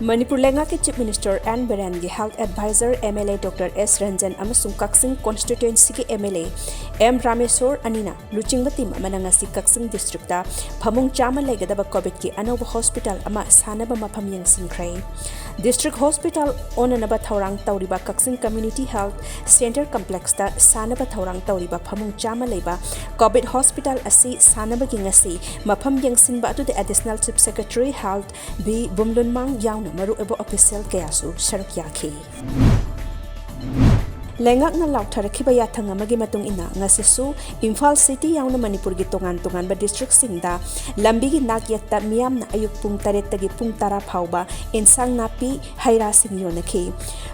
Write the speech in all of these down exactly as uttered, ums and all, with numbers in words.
ꯃꯅꯤꯄꯨꯔ ꯂꯩꯉꯥꯛꯀꯤ Chief Minister N ꯕꯤꯔꯦꯟꯒꯤ Health Advisor MLA Doctor S Ranjan ꯑꯃꯁꯨꯡ ꯀꯛꯆꯤꯡ constituencyꯒꯤ MLA M Rameshwor ꯑꯅꯤꯅ ꯂꯨꯆꯤꯡꯕ team ꯑꯃꯅ ꯉꯁꯤ ꯀꯛꯆꯤꯡ districtꯇ ꯐꯃꯨꯡ ꯆꯥꯝꯃ ꯂꯩꯒꯗꯕ COVIDꯀꯤ ꯑꯅꯧꯕ hospital ꯑꯃ ꯁꯥꯅꯕ ꯃꯐꯝ ꯌꯦꯡꯁꯤꯟꯈ꯭ꯔꯦ꯫ District hospital ꯑꯣꯟꯅꯅꯕ ꯊꯧꯔꯥꯡ ꯇꯧꯔꯤꯕ ꯀꯛꯆꯤꯡ Community Health Centre complexꯇ ꯁꯥꯅꯕ ꯊꯧꯔꯥꯡ ꯇꯧꯔꯤꯕ ꯐꯃꯨꯡ ꯆꯥꯝꯃ ꯂꯩꯕ COVID hospital ꯑꯁꯤ ꯁꯥꯅꯕꯒꯤ ꯉꯁꯤ ꯃꯐꯝ ꯌꯦꯡꯁꯤꯟꯕ ꯑꯗꯨꯗ Additional Chief Secretary Health V Vumlunmang ꯌꯥꯎꯅ ꯃꯔꯨꯑꯣꯏꯕ official ꯀꯌꯥꯁꯨ ꯁꯔꯨꯛ ꯌꯥꯈꯤ꯫ ꯂꯩꯉꯥꯛꯅ ꯂꯥꯎꯊꯔꯛꯈꯤꯕ ꯌꯥꯊꯪ ꯑꯃꯒꯤ ꯃꯇꯨꯡ ꯏꯟꯅ ꯉꯁꯤꯁꯨ ꯏꯝꯐꯥꯜ city ꯌꯥꯎꯅ ꯃꯅꯤꯄꯨꯔꯒꯤ ꯇꯣꯉꯥꯟ ꯇꯣꯉꯥꯟꯕ districtꯁꯤꯡꯗ ꯂꯝꯕꯤꯒꯤ ꯅꯥꯛꯌꯦꯠꯇ ꯃꯤꯌꯥꯝꯅ ꯑꯌꯨꯛ ꯄꯨꯡ ꯇꯔꯦꯠꯇꯒꯤ ꯄꯨꯡ ꯇꯔꯥ ꯐꯥꯎꯕ ꯏꯟꯁꯥꯡ ꯅꯥꯄꯤ, ꯍꯩ ꯔꯥꯁꯤꯡ ꯌꯣꯟꯅꯈꯤ꯫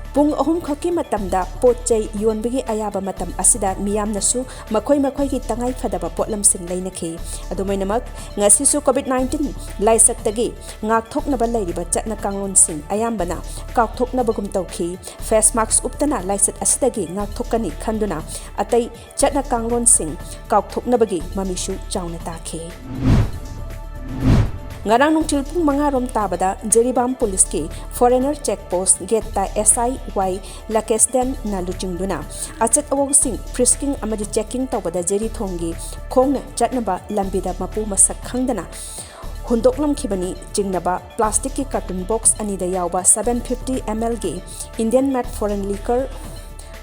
ꯄꯨꯡ ꯑꯍꯨꯝ ꯈꯛꯀꯤ ꯃꯇꯝꯗ ꯄꯣꯠ ꯆꯩ ꯌꯣꯟꯕꯒꯤ ꯑꯌꯥꯕ ꯃꯇꯝ ꯑꯁꯤꯗ ꯃꯤꯌꯥꯝꯅꯁꯨ ꯃꯈꯣꯏ ꯃꯈꯣꯏꯒꯤ ꯇꯉꯥꯏ ꯐꯗꯕ ꯄꯣꯠꯂꯝꯁꯤꯡ ꯂꯩꯅꯈꯤ꯫ ꯑꯗꯨꯃꯥꯏꯅꯃꯛ, ꯉꯁꯤꯁꯨ COVID nineteen ꯂꯥꯏꯆꯠꯇꯒꯤ ꯉꯥꯛꯊꯣꯛꯅꯕ ꯂꯩꯔꯤꯕ ꯆꯠꯅ ꯀꯥꯡꯂꯣꯟꯁꯤꯡ ꯑꯌꯥꯝꯕꯅ ꯀꯥꯎꯊꯣꯛꯅꯕꯒꯨꯝ ꯇꯧꯈꯤ꯫ Face mask ꯎꯞꯇꯅ ꯂꯥꯏꯆꯠ ꯑꯁꯤꯗꯒꯤ ꯉꯥꯛꯊꯣꯛꯀꯅꯤ ꯈꯟꯗꯨꯅ ꯑꯇꯩ ꯆꯠꯅ ꯀꯥꯡꯂꯣꯟꯁꯤꯡ ꯀꯥꯎꯊꯣꯛꯅꯕꯒꯤ ꯃꯃꯤꯁꯨ ꯆꯥꯎꯅ ꯇꯥꯈꯤ꯫ ꯉꯔꯥꯡ ꯅꯨꯡꯊꯤꯜ ꯄꯨꯡ ꯃꯉꯥ ꯔꯣꯝ ꯇꯥꯕꯗ ꯖꯤꯔꯤꯕꯥꯝ ꯄꯨꯂꯤꯁꯀꯤ foreigner check post gateꯇ SI ꯋꯥꯏ ꯂꯀꯦꯁꯗꯦꯟꯅ ꯂꯨꯆꯤꯡꯗꯨꯅ ꯑꯆꯠ ꯑꯋꯣꯡꯁꯤꯡ frisking ꯑꯃꯗꯤ checking ꯇꯧꯕꯗ ꯖꯤꯔꯤꯊꯣꯡꯒꯤ ꯈꯣꯡꯅ ꯆꯠꯅꯕ ꯂꯝꯕꯤꯗ ꯃꯄꯨ ꯃꯁꯛ ꯈꯪꯗꯅ ꯍꯨꯟꯗꯣꯛꯂꯝꯈꯤꯕꯅꯤ꯫ ꯆꯤꯡꯅꯕ plasticꯀꯤ carton box ꯑꯅꯤꯗ ꯌꯥꯎꯕ seven fifty mlꯒꯤ Indian made foreign liquor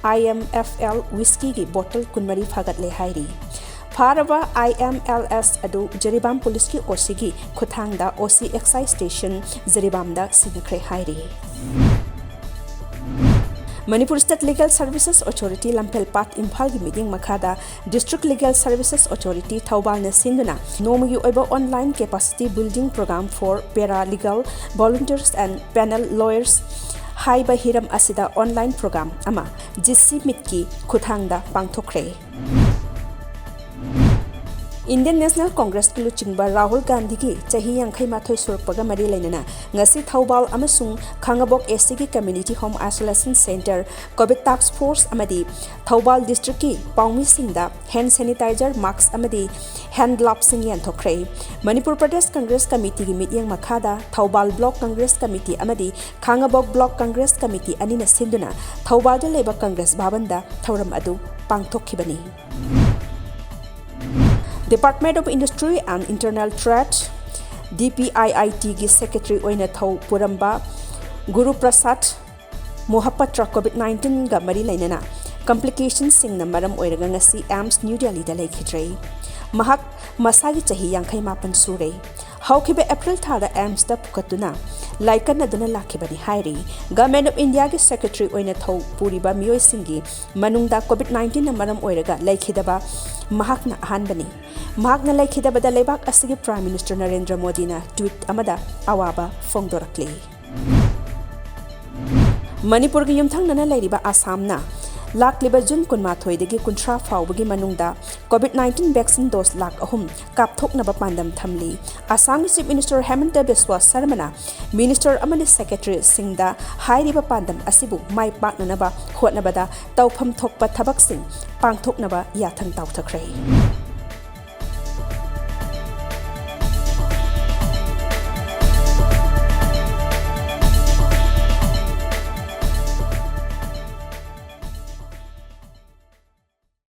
IMFL whiskyꯒꯤ bottle ꯀꯨꯟꯃꯔꯤ ꯐꯥꯒꯠꯂꯦ ꯍꯥꯏꯔꯤ꯫ ꯐꯥꯔꯕ IMLS ꯑꯗꯨ ꯖꯤꯔꯤꯕꯥꯝ ꯄꯨꯂꯤꯁꯀꯤ OCꯒꯤ ꯈꯨꯠꯊꯥꯡꯗ OC Excise Station ꯖꯤꯔꯤꯕꯥꯝꯗ ꯁꯤꯟꯅꯈ꯭ꯔꯦ ꯍꯥꯏꯔꯤ꯫ Manipur State Legal Services Authority ꯂꯝꯐꯦꯜꯄꯥꯠ ꯏꯝꯐꯥꯜꯒꯤ ꯃꯤꯠꯌꯦꯡ ꯃꯈꯥꯗ District Legal Services Authority ꯊꯧꯕꯥꯜꯅ ꯁꯤꯟꯗꯨꯅ ꯅꯣꯡꯃꯒꯤ ꯑꯣꯏꯕ online capacity building program for paralegal volunteers and panel lawyers ꯍꯥꯏꯕ ꯍꯤꯔꯝ ꯑꯁꯤꯗ online program ꯑꯃ GC Meetꯀꯤ ꯈꯨꯠꯊꯥꯡꯗ ꯄꯥꯡꯊꯣꯛꯈ꯭ꯔꯦ꯫ Indian National Congressꯀꯤ ꯂꯨꯆꯤꯡꯕ ꯔꯥꯍꯨꯜ ꯒꯥꯟꯙꯤꯒꯤ ꯆꯍꯤ ꯌꯥꯡꯈꯩ ꯃꯥꯊꯣꯏ ꯁꯨꯔꯛꯄꯒ ꯃꯔꯤ ꯂꯩꯅꯅ ꯉꯁꯤ ꯊꯧꯕꯥꯜ ꯑꯃꯁꯨꯡ ꯈꯥꯉꯕꯣꯛ SCꯒꯤ Community Home Isolation Center, COVID Task Force ꯑꯃꯗꯤ ꯊꯧꯕꯥꯜ districtꯀꯤ ꯄꯥꯎꯃꯤꯁꯤꯡꯗ hand sanitizer, mask ꯑꯃꯗꯤ hand gloveꯁꯤꯡ ꯌꯦꯟꯊꯣꯛꯈ꯭ꯔꯦ꯫ ꯃꯅꯤꯄꯨꯔ ꯄ꯭ꯔꯗꯦꯁ ꯀꯪꯒ꯭ꯔꯦꯁ ꯀꯃꯤꯇꯤꯒꯤ ꯃꯤꯠꯌꯦꯡ ꯃꯈꯥꯗ ꯊꯧꯕꯥꯜ Block Congress Committee ꯑꯃꯗꯤ ꯈꯥꯉꯕꯣꯛ Block Congress Committee ꯑꯅꯤꯅ ꯁꯤꯟꯗꯨꯅ ꯊꯧꯕꯥꯜꯗ ꯂꯩꯕ ꯀꯪꯒ꯭ꯔꯦꯁ ꯚꯕꯟꯗ ꯊꯧꯔꯝ ꯑꯗꯨ ꯄꯥꯡꯊꯣꯛꯈꯤꯕꯅꯤ꯫ Department of Industry and Internal Trade, DPIITꯒꯤ secretary ꯑꯣꯏꯅ ꯊꯧ ꯄꯨꯔꯝꯕ ꯒꯨꯔꯨ ꯄ꯭ꯔꯁꯥꯗ ꯃꯣꯍꯄꯇ꯭ꯔ COVID nineteenꯒ ꯃꯔꯤ ꯂꯩꯅꯅ complicationꯁꯤꯡꯅ ꯃꯔꯝ ꯑꯣꯏꯔꯒ ꯉꯁꯤ AIIMS New Delhiꯗ ꯂꯩꯈꯤꯗ꯭ꯔꯦ꯫ ꯃꯍꯥꯛ ꯃꯁꯥꯒꯤ ꯆꯍꯤ ꯌꯥꯡꯈꯩ ꯃꯥꯄꯟ ꯁꯨꯔꯦ꯫ ꯍꯧꯈꯤꯕ Aprilꯗ AIIMSꯇ ꯄꯨꯈꯠꯇꯨꯅ ꯂꯥꯏꯀꯠꯅꯗꯨꯅ ꯂꯥꯛꯈꯤꯕꯅꯤ ꯍꯥꯏꯔꯤ꯫ Government of Indiaꯒꯤ secretary ꯑꯣꯏꯅ ꯊꯧ ꯄꯨꯔꯤꯕ ꯃꯤꯑꯣꯏꯁꯤꯡꯒꯤ ꯃꯅꯨꯡꯗ COVID nineteenꯅ ꯃꯔꯝ ꯑꯣꯏꯔꯒ ꯂꯩꯈꯤꯗꯕ ꯃꯍꯥꯛꯅ ꯑꯍꯥꯟꯕꯅꯤ꯫ ꯃꯍꯥꯛꯅ ꯂꯩꯈꯤꯗꯕꯗ ꯂꯩꯕꯥꯛ ꯑꯁꯤꯒꯤ Prime Minister ꯅꯔꯦꯟꯗ꯭ꯔ ꯃꯣꯗꯤꯅ tweet ꯑꯃꯗ ꯑꯋꯥꯕ ꯐꯣꯡꯗꯣꯔꯛꯂꯤ꯫ ꯃꯅꯤꯄꯨꯔꯒꯤ ꯌꯨꯝꯊꯪꯅꯅ ꯂꯩꯔꯤꯕ ꯑꯁꯥꯝꯅ ꯂꯥꯛꯂꯤꯕ June ꯀꯨꯟꯃꯥꯊꯣꯏꯗꯒꯤ ꯀꯨꯟꯊ꯭ꯔꯥ ꯐꯥꯎꯕꯒꯤ ꯃꯅꯨꯡꯗ COVID nineteen vaccine dose lakh ꯑꯍꯨꯝ ꯀꯥꯞꯊꯣꯛꯅꯕ ꯄꯥꯟꯗꯝ ꯊꯝꯂꯤ꯫ ꯑꯁꯥꯝꯒꯤ Chief Minister ꯍꯦꯃꯟꯇ ꯕꯤꯁ꯭ꯋꯥ ꯁꯔꯃꯅ minister ꯑꯃꯗꯤ secretaryꯁꯤꯡꯗ ꯍꯥꯏꯔꯤꯕ ꯄꯥꯟꯗꯝ ꯑꯁꯤꯕꯨ ꯃꯥꯏ ꯄꯥꯛꯅꯅꯕ ꯍꯣꯠꯅꯕꯗ ꯇꯧꯐꯝ ꯊꯣꯛꯄ ꯊꯕꯛꯁꯤꯡ ꯄꯥꯡꯊꯣꯛꯅꯕ ꯌꯥꯊꯪ ꯇꯥꯎꯊꯈ꯭ꯔꯦ꯫